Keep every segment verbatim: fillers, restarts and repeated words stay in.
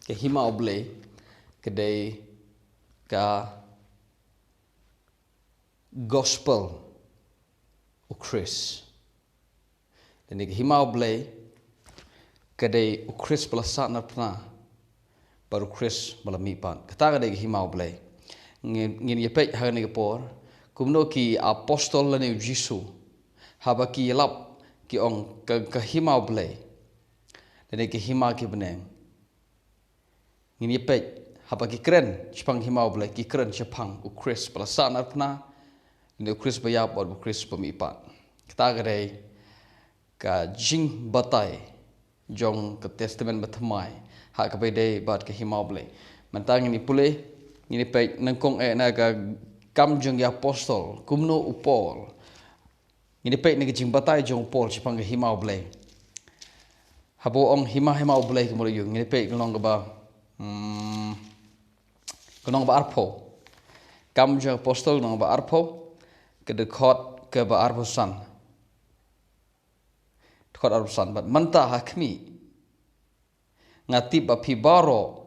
Ka hima U Blei ka dei ka gospel u Khrist. Lane ka hima U Blei ka dei u Khrist ba la sahnarphna bad u Khrist ba la mihpat. Kata ka dei ka hima U Blei. Ngin, ngin ïa peit ha kane ka por kumno ki apostol lane u Jisu, haba ki ïalap, ki ong ka, ka hima U Blei lane ka hima ki bneng. Ngin ïa peit, haba ki kren shaphang hima U Blei, ki kren shaphang u Khrist ba la sahnarphna, lane u Khrist ba ïap bad u Khrist ba mihpat. Kata ka dei ka jingbatai jong ka Testament Bathymmai ha kaba ïadei bad ka hima U Blei. Mynta ngin ïa pule, ngin ïa peit nyngkong eh na ka Kam jong ki Apostol, kumno u Paul, ngin ïa peit na ka jingbatai jong u Paul shaphang ka hima U Blei. Haba u ong hima, hima U Blei, kumno ïa, ngin ïa peit ka lynnong kaba, hmm, ka lynnong ba arphew. Kam jong ki Apostol, lynnong ba arphew, ka dkhot kaba arphew san. Dkhot arphew san. Bad mynta ha khmih, nga tip ba phi baroh,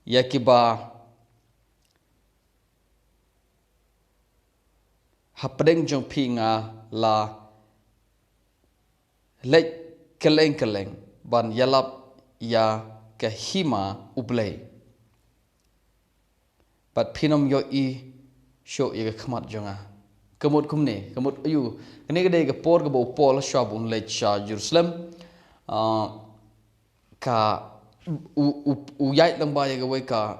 ïa kiba hapdeng jong phi nga la leit kylleng kylleng ban ïalap ïa ka hima U Blei. Bad phin ym ïohi shuh ïa ka khmat jong nga. Ka mut kumne, ka mut aïu? Kane ka dei ka por kaba u Paul shwa ba un leit sha Jerusalem. Ah, ka u, u, u ïaid lyngba ïa kawei ka,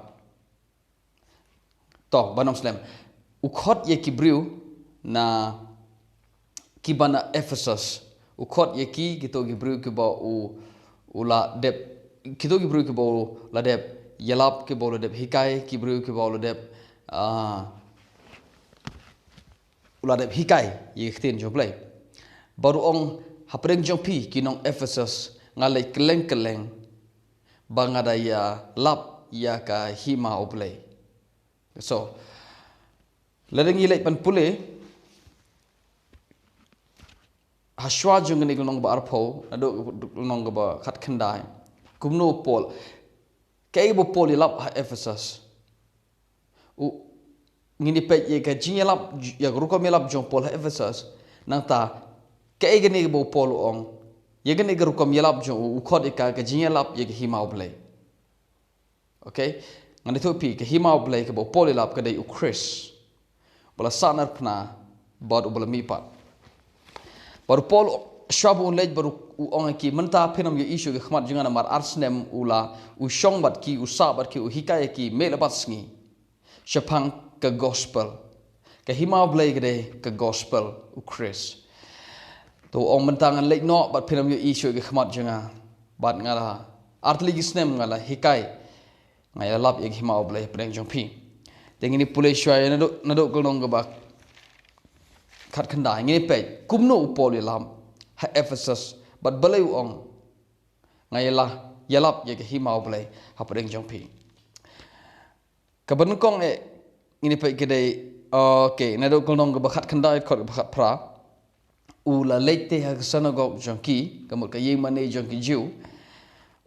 to, ban ym slem. U khot ïa ki briew na, kiba na Ephesus. U khot ïa ki, kito ki briew kiba u, u la dep, kito ki briew kiba u la dep ïalap, kiba u la dep hikai, ki briew kiba u la dep, ah, u la dep hikai ïa ka ktien jong U Blei. Bad u ong, hapdeng jong phi ki nong Ephesus, nga leit kylleng kylleng ba nga da ïalap ïa ka hima U Blei. So, lada ngi leit ban pule ha shwa jong kane ka lynnong ba arphew, naduh ka lynnong kaba khatkhyndai, kumno u Paul, kaei ba u Paul ïalap ha Ephesus? U, ngin ïa peit ïa ka jingïalap, ïa ka rukom ïalap jong u Paul ha Ephesus. Nangta, kaei kane kaba u Paul u ong, ïa kane ka rukom ïalap jong u, u khot ïa ka ka jingïalap ïa ka hima U Blei. Okay? Ngan ïathuh ïa phi, ka hima U Blei kaba u Paul u ïalap ka dei u Khrist, ba la sahnarphna bad uba la mihpat. Bad u Paul, shwa ba un leit, bad u ong ïa ki, mynta phin ym ïohi shuh ïa ka khmat jong nga, namar ar snem u la, u shong bad ki, u sah bad ki, u hikai ïa ki miet la bad sngi shaphang ka gospel. Ka hima U Blei ka dei ka gospel u Khrist. To u ong, mynta ngan leit noh bad phin ym ïohi shuh ïa ka khmat jong nga. Bad nga la, artylli ki snem nga la hikai, nga ïalap ïa ka hima U Blei hapdeng jong phi. Te ngin ïa pule shwa ïa naduh, naduh ka lynnong kaba khatkhyndai, ngin ïa peit kumno u Paul u ïalap ha Ephesus, bad balei u ong, nga ïa la ïalap ïa ka hima U Blei hapdeng jong phi. Kaba nyngkong eh, ngin ïa peit ka dei, okay, naduh ka lynnong kaba khatkhyndai, dkhot kaba khatphra. U la leit te ha ka synagog jong ki, ka mut ka ïingmane jong ki Jiw.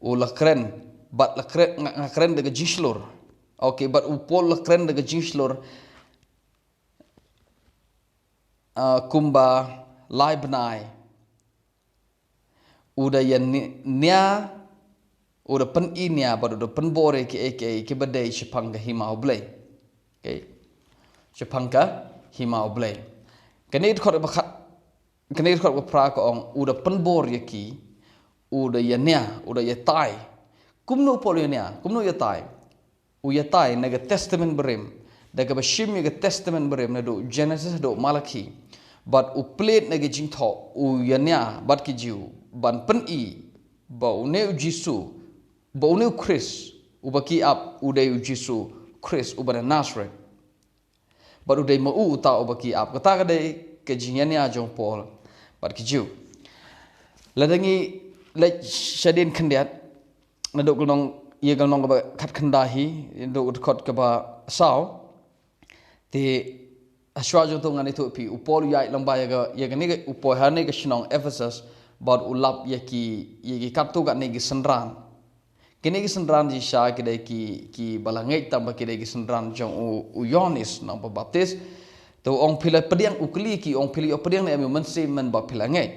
U la kren, bad la kren, nga, nga kren da ka jingshlur. Okay, bad u Paul la kren da ka jingshlur, ah, kumba lai bnai. U da ïa ni-, nia, u da pyni nia, bad u da pynbor ïa kiei kiei kiba dei shaphang ka hima U Blei. Okay. Shaphang ka hima U Blei. Kane ka dkhot ba khat, kane ka dkhot ba phra ka ong, u da pynbor ïa ki, u da ïa nia, u da ïatai. Kumno u Paul u ïa nia, kumno u ïatai? U ïatai na ka Testament Barim, da kaba shim ïa ka Testament Barim naduh Genesis haduh Malaki. Bad u plie na ka jingthoh, u ïa nia bad ki Jiw, ban pyni ba une u Jisu, ba une u Khrist uba ki ap, u dei u Jisu Khrist uba na Nasareth. Bad u dei ma u uta uba ki ap. Kata ka dei ka jingïania jong u Paul bad ki Jiw. Lada ngi leit shadien khyndiat, naduh ka lynnong, ïa ka lynnong kaba khatkhyndai hi, naduh ka dkhot kaba saw. Te hashwa jong to ngan ïathuh ïa phi, u Paul u ïaid lyngba ïa ka, ïa kane ka, u Paul ha kane ka shnong Ephesus, Bad u lap ïa ki, ïa ki katto katne ki synran. Kine ki synran shisha ki dei ki, ki ba la ngeit tang ba ki dei ki synran jong u, u Ïoannis nongpynbaptis. Te u ong phi la pdiang, u kylli ki, u ong phi la ïoh pdiang ne em ïa u mynsiem mynba phi la ngeit.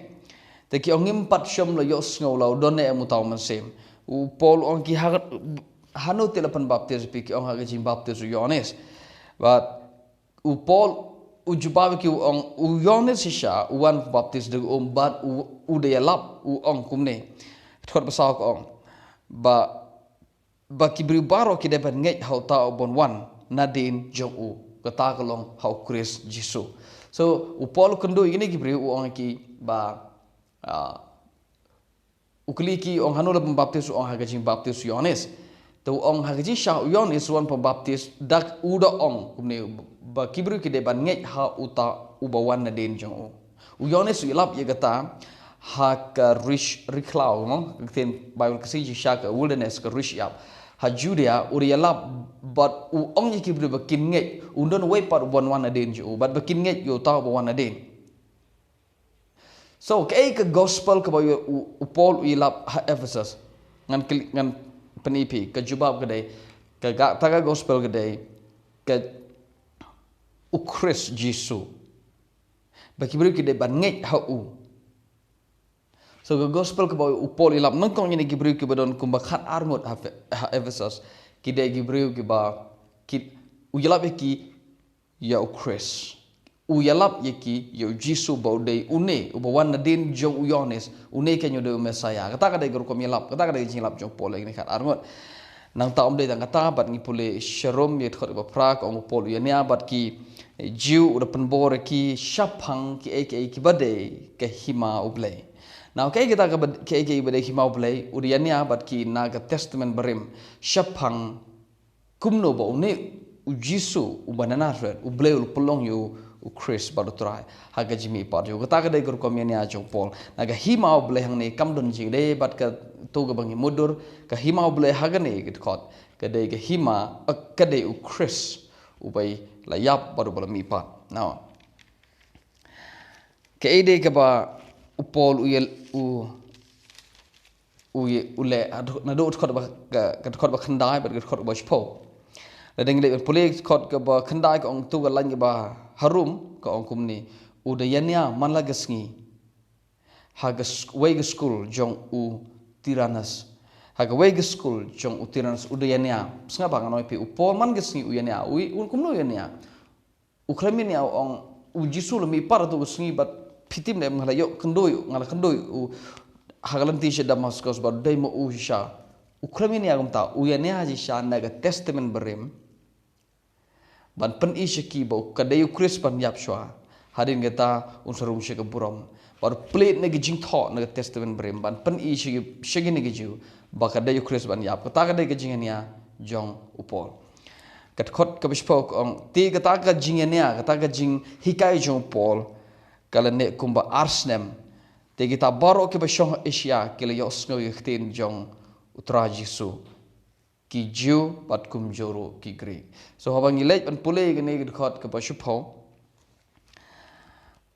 Te ki ong ngim pat shym la ïohsngew la u don ne em uta u mynsiem. U Paul u ong ki ha, hano te la pynbaptis phi, ki ong ha ka jingbaptis u Ïoannis. Bad u Paul u jubab ïa ki u ong u Ïoannis shisha u wan baptis da ka um bad u, u da ïalap u ong kumne. Dkhot ba saw ka ong ba, ba ki briew baroh ki dei ban ngeit ha uta uban wan nadien jong u, kata ka long ha u Khrist Jisu. So u Paul u kynduh ïa kine ki briew, u ong ïa ki ba, ah, u kylli ki, u ong hano la pynbaptis, u ong ha ka jingbaptis u Ïoannis. Te u ong ha ka jingshisha u Ïoannis u wan pynbaptis, da u da ong kumne ba ki briew ki dei ban ngeit ha uta uba wan nadien jong u. U Ïoannis u ïalap ïa kata ha ka rish ri khlaw, mo, ka ktien Baibl Khasi jingshisha ka wilderness, ka rish ïap ha Judia, u da ïalap bad u ong ïa ki briew ba kin ngeit un don uwei pat uban wan nadien jong u, bad ba kin ngeit ïa uta uba wan nadien. So kaei ka gospel kaba u, u Paul u ïalap ha Ephesus? Ngan kli-, ngan pyni phi ka jubab ka dei, ka, kata ka gospel ka dei ka u Khrist Jisu. Ba ki briew ki dei ban ngeit ha u. So ka gospel kaba u Paul u ïalap nyngkong ïa kine ki briew kiba don kumba khatar ngut ha, ha Ephesus, ki dei ki briew kiba ki, u ïalap ïa ki ïa u Khrist. U ïalap ïa ki ïa u Jisu ba u dei une uba wan nadien jong u Ïoannis, une kein u dei u Messaïah. Kata ka dei ka rukom ïalap, kata ka dei ka jingïalap jong u Paul ïa kine khatar ngut. Nangta ym dei tang kata, bad ngi pule sharum ïa dkhot ba phra, ka ong u Paul u ïania bad ki Jiw, u da pynbor ïa ki shaphang kiei kiei kiba dei ka hima u Blei. Now kaei kata kaba, kiei kiei kiba dei hima u Blei, u da ïania bad ki na ka Testament Barim shaphang kumno ba une u Jisu uba na Nasareth, u Blei u la pynlong ïa u, u Khrist bad u Trai ha ka jingmihpat jong u. Kata ka dei ka rukom ïania jong u Paul. Na ka hima u Blei hangne kam don jingïadei bad kato kaba ngi mutdur. Ka hima u Blei ha kane ka dkhot ka dei ka hima, eh, ka dei u Khrist uba la ïap bad uba la mihpat. Now kaei de kaba u Paul u ïa, u, u ïa, u leh, naduh dkhot ba, ka, ka dkhot ba khyndai bad ka dkhot ba shiphew. Lada ngi leit ban pule dkhot kaba khyndai, ka ong, to ka lain kaba harum ka ong kumne: U da ïania man la ka sngi ha ka sk-, wei ka skul jong u Tiranus. Ha kawei ka skul jong u Tiranus u da ïania. Sngap ba ngan ong ïa phi, u Paul man ka sngi u ïania. U, u kumno u ïania? U khlem ïania u ong u Jisu la mihpat ha kato ka sngi bad phi tip ne em, nga la ïoh kynduh, nga la kynduh u ha ka lynti sha Damascus bad u dei ma u shisha. U khlem ïania kumta, u ïania shisha na ka Testament Barim ban pyni sha ki ba ka dei u Khrist ban ïap shuwa. Hadien kata un sa rung sha ka burom. Bad u plie na ka jingthoh na ka Testament Barim ban pyni sha ki, sha kine ki Jiw ba ka dei u Khrist ban ïap. Kata ka dei ka jingïania jong u Paul. Ka dkhot kaba shiphew ka ong, te kata ka jingïania, kata ka jinghikai jong u Paul ka la neh kumba ar snem. Te kita baroh kiba shong ha Asia ki la ïohsngew ïa ka ktien jong u Trai Jisu, ki Jiw bad kumjuh ruh ki Grik. So haba ngi leit ban pule ïa kane ka dkhot kaba shiphew,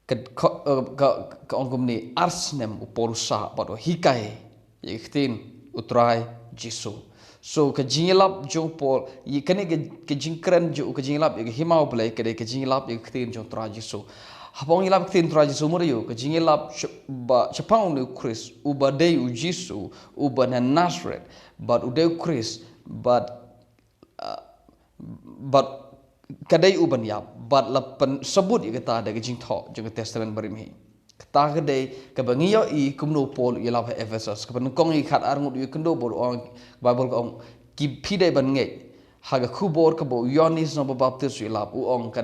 ka dkho-, eh, ka, ka ong kumne: Ar snem u Paul u sah bad u hikai ïa ka ktien u Trai Jisu. So ka jingïalap jong u Paul ïa kane ka, ka jingkren jong u, ka jingïalap ïa ka hima u Blei, ka dei ka jingïalap ïa ka ktien jong u Trai Jisu. Haba ong ïalap ïa ka ktien u Trai Jisu, mut ïa u, ka jingïalap sha-, ba shaphang une u Khrist uba dei u Jisu uba na Nasareth, bad u dei u Khrist, bad, ah, bad ka dei u ban ïap, bad la pynsabut ïa kata da ka jingthoh jong ka Testament Barim hi. Kata ka dei kaba ngi ïohi kumno u Paul u ïalap ha Ephesus. Kaba nyngkong ïa ki khatar ngut u ïakynduh bad u ong, Baibl ka ong, ki, phi dei ban ngeit ha ka khubor kaba u Ïoannis nongpynbaptis u ïalap, u ong ka,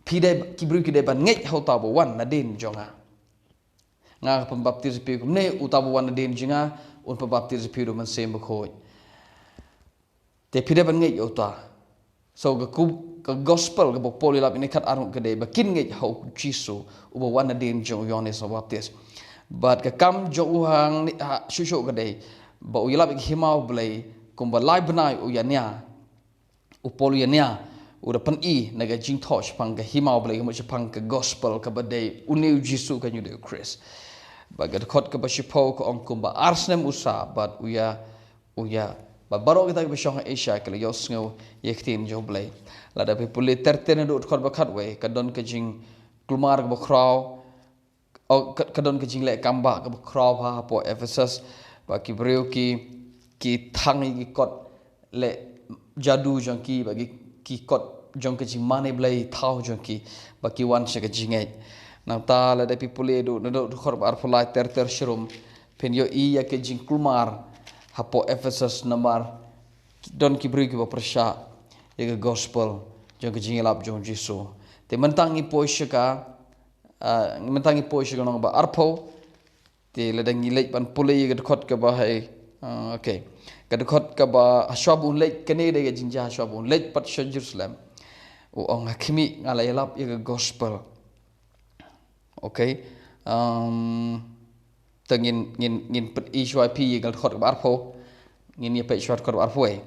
phi dei, ki briew ki dei ban ngeit ha uta uba wan nadien jong nga. Nga pynbaptis ïa phi kumne, uta uba wan nadien jong nga un pynbaptis ïa phi da u Mynsiem Bakhuid. Te phi dei ban ngeit ïa uta. So ka ku-, ka gospel kaba u Paul u ïalap ïa kine khatar ngut ka dei ba kin ngeit ha u Jisu uba wan nadien jong u Ïoannis nongpynbaptis. Bad ka kam jong u hangne, ha, shuh shuh ka dei ba u ïalap ïa ka hima u Blei kumba lai bnai u ïania. U Paul u ïania, u da pyni na ka jingthoh shaphang ka hima u Blei, ka mut shaphang ka gospel kaba dei une u Jisu, ka, u dei u Khrist. Bad ka dkhot kaba shiphew ka ong kumba ar snem u sah bad u ïa, u ïa. Bad baroh kita kiba shong ha Asia ki la ïohsngew ïa ka ktien jong U Blei. Lada phi pule ter ter naduh dkhot ba khatwei, ka don ka jingkulmar kaba khraw, oh, ka, ka don ka jingleh kam ba kaba khraw ha, hapoh Ephesus, ba ki briew ki, ki thang ïa ki kot leh jadu jong ki, ba ki, ki kot jong ka jingmane blei thaw jong ki, ba ki wan sha ka jingngeit. Nangta lada phi pule naduh, naduh dkhot ba arphew lai ter ter sharum, phin ïohi ïa ka jingkulmar hapoh Ephesus namar don ki briew kiba pyrshah ïa ka gospel jong ka jingïalap jong U Jisu. Te mynta ngi poi sha ka, ah, mynta ngi poi sha ka lynnong ba arphew. Te lada ngi leit ban pule ïa ka dkhot kaba hei, ah, okay. Ka dkhot kaba hashwa ba un leit, kane ka dei ka jingjia hashwa ba un leit pat sha Jerusalem. U ong, ha khmih, nga la ïalap ïa ka gospel. Okay. Um, te ngin, ngin, ngin peit shuwa ïa phi ïa ka dkhot kaba arphew. Ngin ïa peit shuwa dkhot kaba arphew, eh.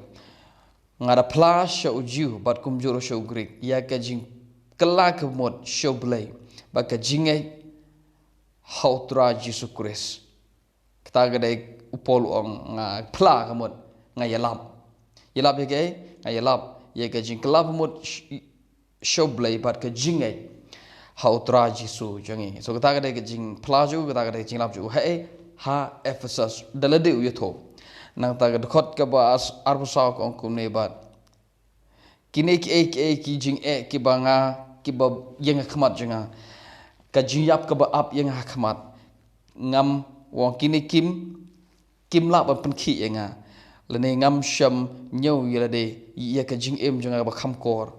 Nga da phla sha u Jiw bad kumjuh ruh sha u Grik ïa ka jingkylla ka mut sha U Blei bad ka jingngeit ha U Trai Jisu Khrist. Kata ka dei, u Paul u ong, nga phla ka mut, nga ïalap. Ïalap ïa kaei? Nga ïalap ïa ka jingkylla ka mut sh-, sha U Blei bad ka jingngeit ha U Trai Jisu jong ngi. So kata ka dei ka jingphla jong u, kata ka dei ka jingïalap jong u. Haei? Ha Ephesus, da lade u ïathuh. Nangta ka dkhot kaba ar-, arphew saw ka ong kumne bad, kine kiei kiei ki jingeh kiba nga, kiba ïeng ha khmat jong nga, ka jingïap kaba ap ïeng ha khmat, ngam, u ong, kine kim, kim lah ban pynkhih ïa nga, lane ngam shym ñiew ïa lade ïa ka jingim jong nga ba kham kor.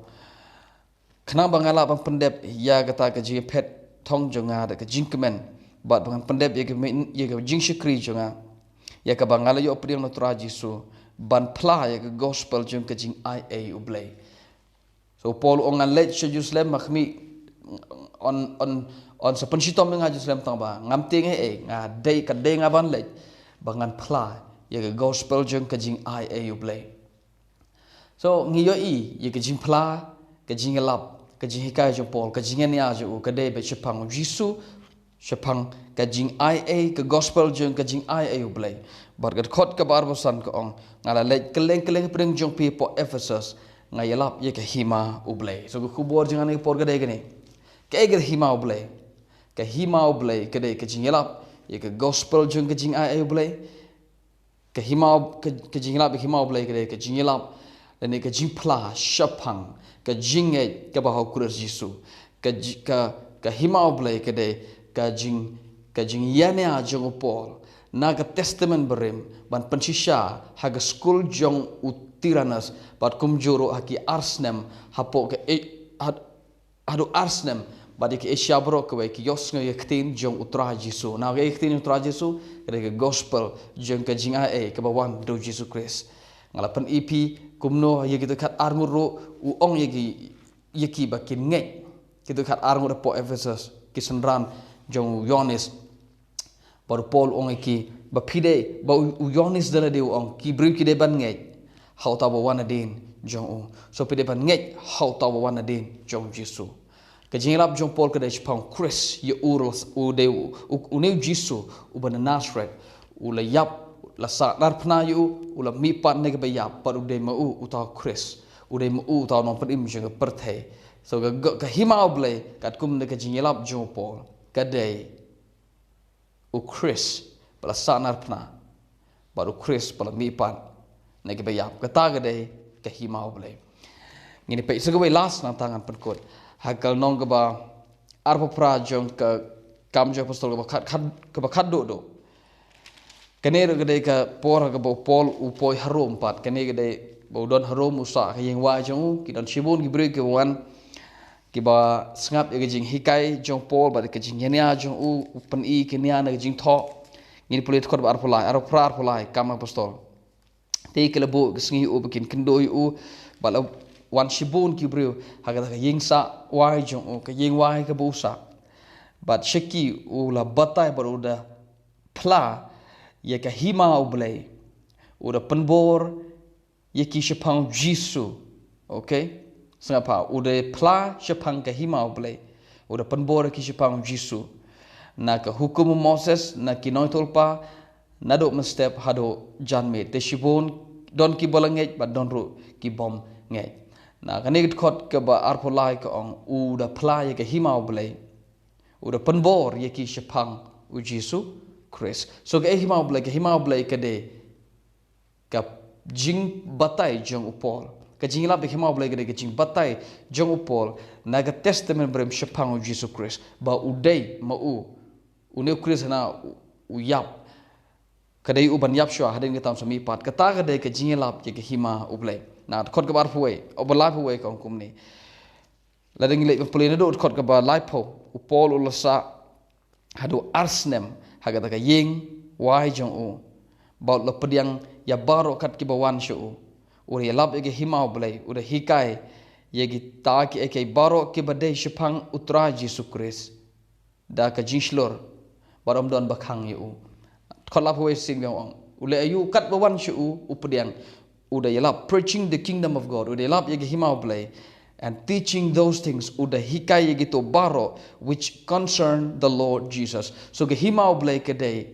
Khnang ba nga lah ban pyndep ïa kata ka jingphet thong jong nga da ka jingkmen, bad ba ngan pyndep ïa ka min-, ïa ka jingshakri jong nga, ïa kaba nga la ïoh pdiang na U Trai Jisu, ban phla ïa ka gospel jong ka jingai ei U Blei. So Paul u ong, ngan leit sha Jerusalem, ma khmih, yn, yn, yn sa pynshitom ïa nga Jerusalem, tang ba ngam tieng ei ei, nga dei, ka dei nga ban leit ba ngan phla ïa ka gospel jong ka jingai ei U Blei. So ngi ïohi ïa ka jingphla, ka jingïalap, ka jinghikai jong Paul, ka jingïania jong u ka dei beit shaphang U Jisu, shaphang ka jingai ei, ka gospel jong ka jingai ei U Blei. Bad ka dkhot kaba arphew san ka ong, nga la leit kylleng kylleng pdeng jong phi hapoh Ephesus, nga ïalap ïa ka hima U Blei. So ka khubor jong nga ha kane ka por ka dei kane. Kaei ka hima U Blei? Ka hima U Blei ka dei ka jingïalap ïa ka gospel jong ka jingai ei U Blei. Ka hima, ka, ka jingïalap, ka hima U Blei ka dei ka jingïalap lane ka jingphla shaphang ka jingngeit kaba ha U Khrist Jisu. Ka ji-, ka, ka hima U Blei ka dei ka jing, ka jingïania jong u Paul na ka Testament Barim ban pynshisha ha ka skul jong u Tyrannus, bad kumjuh ruh ha ki ar snem hapoh ka e-, ha-, haduh ar snem, bad ïa ka Asia baroh kawei ki ïohsngew ïa ka ktien jong U Trai Jisu. Nangta ka ktien jong U Trai Jisu ka dei ka gospel jong ka jingai ei kaba wan da U Jisu Khrist. Nga la pyni ïa phi kumno ïa kito ki khatar ngut ruh u ong ïa ki, ïa ki ba kin ngeit. Kito ki khatar ngut hapoh Ephesus, ki synran jong u Ïoannis. Bad u Paul u ong ïa ki, ba phi dei, ba u, u Ïoannis da lade u ong, ki briew ki dei ban ngeit ha uta uba wan nadien jong u. So phi dei ban ngeit ha uta uba wan nadien jong u Jisu. Ka jingïalap jong u Paul ka dei shaphang u Khrist, ïa u ruh, u dei u, u, une u Jisu uba na Nasareth, u la ïap, la sahnarphna ïa u, u la mihpat na kiba ïap, bad u dei ma u uta u Khrist, u dei ma u uta u nongpynim jong ka pyrthei. So ka, ka, ka hima U Blei katkum na ka jingïalap jong u Paul ka dei u Khrist ba la sahnarphna, bad u Khrist ba la mihpat na kiba ïap. Kata ka dei ka hima U Blei. Ngin ïa peit sa kawei last, nangta ngan pynkut ha ka lynnong kaba arphew phra jong ka Kam jong ki Apostol kaba khat, khat, kaba khatduh duh. Kane ruh ka dei ka por ha kaba u Paul u poi ha Rom pat. Kane ka dei ba u don ha Rom, u sah ha ka ïing wai jong u, ki don shibun ki briew kiba wan, kiba sngap ïa ka jinghikai jong u Paul bad ka jingïania jong u, u pyni ïa ki nia na ka jingthoh. Ngin pule dkhot ba arphew lai, arphew phra, arphew lai, Kam Apostol. Te ki la buh ka sngi ïa u ba kin kynduh ïa u, bad la wan shibun ki briew ha kata ka ïing sah wai jong u, ka ïing wai kaba u sah. Bad sha ki u la batai bad u da phla ïa ka hima U Blei, u da pynbor ïa ki shaphang u Jisu. Okay? Sngap ha, u da phla shaphang ka hima U Blei, u da pynbor ïa ki shaphang u Jisu. Na ka hukum u Moses, na ki nongïathuhlypa, naduh mynstep haduh janmiet. Te shibun don kiba la ngeit bad don ruh ki bym ngeit. Na kane ka dkhot kaba arphew lai ka ong, u da phla ïa ka hima U Blei, u da pynbor ïa ki shaphang u Jisu Khrist. So kaei hima U Blei? Ka hima U Blei ka dei ka jingbatai jong u Paul. Ka jingïalap ïa ka hima U Blei ka dei ka jingbatai jong u Paul na ka Testament Barim shaphang u Jisu Khrist, ba u dei ma u, une u Khrist hana u, u ïap, ka dei u ban ïap shuwa hadien kata un sa mihpat. Kata ka dei ka jingïalap ïa ka hima U Blei. Na dkhot kaba arphew wei, o ba laiphew wei ka ong kumne. Lada ngi leit ban pule naduh dkhot kaba laiphew, u Paul u la sah haduh ar snem ha kata ka ïing wai jong u, ba u la pdiang ïa baroh kat kiba wan sha u. U da ïalap ïa ka hima U Blei, u da hikai ïa kita kiei kiei baroh kiba dei shaphang u Trai Jisu Khrist da ka jingshlur, bad ym don ba khang ïa u. Dkhot laiphew wei shisien ka ong, u leh aïu? Katba wan sha u u pdiang, u da ïalap, preaching the kingdom of God, u da ïalap ïa ka hima U Blei, and teaching those things, u da hikai ïa kito baroh which concern the Lord Jesus. So ka hima U Blei ka dei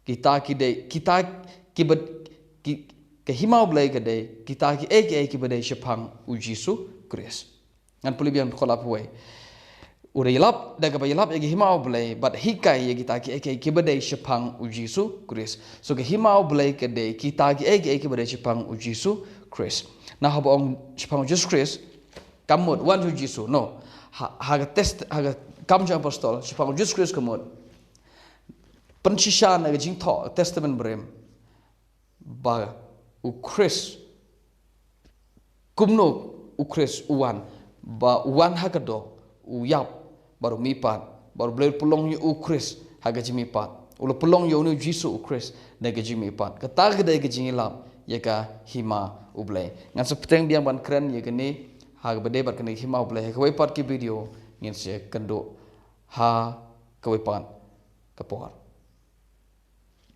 kita ki dei, kita kiba, ki, ka hima U Blei ka dei kita kiei kiei kiba dei shaphang u Jisu Khrist. Ngan pule biang dkhot laiphew wei. U da ïalap, da kaba ïalap ïa ka hima U Blei bad hikai ïa kita kiei kiei kiba dei shaphang u Jisu Khrist. So ka hima U Blei ka dei kita kiei kiei kiba dei shaphang u Jisu Khrist. Na haba ong shaphang u Jisu Khrist, kam mut wan u Jisu, no. Ha, ha ka test, ha ka Kam jong Apostol shaphang u Jisu Khrist ka mut pynshisha na ka jingthoh Testament Barim ba u Khrist, kumno u Khrist u wan, ba u wan ha ka doh, u ïap, bad u mihpat, bad U Blei u pynlong ïa u Khrist ha ka jingmihpat. U la pynlong ïa une u Jisu u Khrist na ka jingmihpat. Kata ka dei ka jingïalap ïa ka hima U Blei. Ngan sa bteng biang ban kren ïa kane ha kaba dei bad kane ka hima U Blei ha kawei pat ka video, ngin sa ïakynduh ha kawei pat ka por.